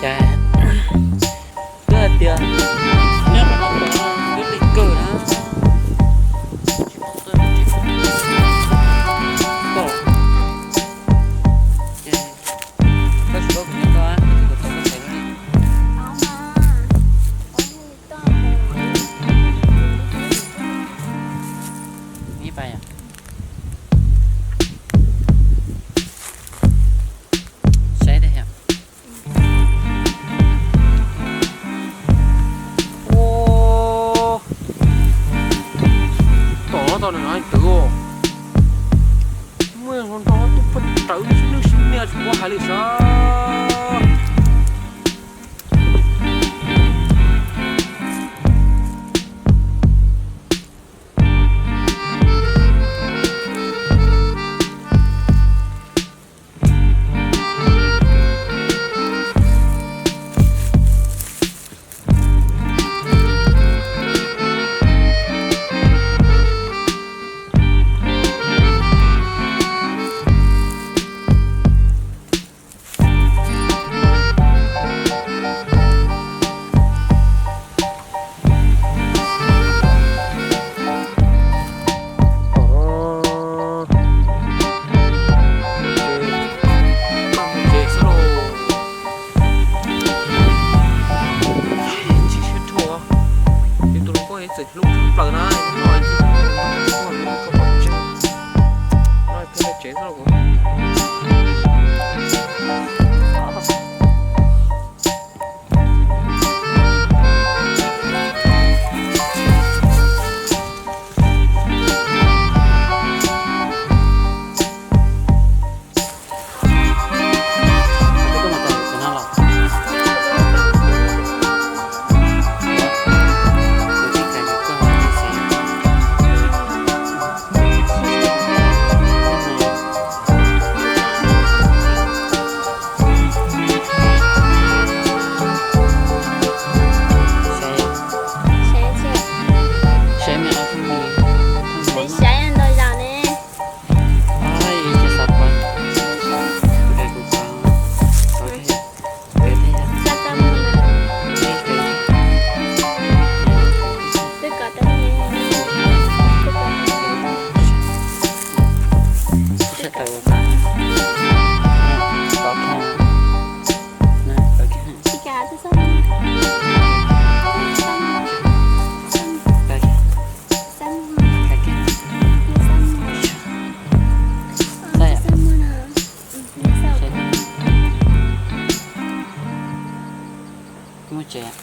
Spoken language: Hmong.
Twb hais tias neb qhov no twb li kawg na. Koj tsis paub kuv nyob koj, kuv tau koj pem no li. Ib pab yom. Saib tiag yom. Ua, tom no tau nws no twv. Muaj hluas nraug tuaj puag rawv sib nwj sib nias tsis muaj hais lwm sab. Ces tus hluas nkauj txawm hlub tshaj plaws na, no pheej tsev xwb lauj. Muaj tsev.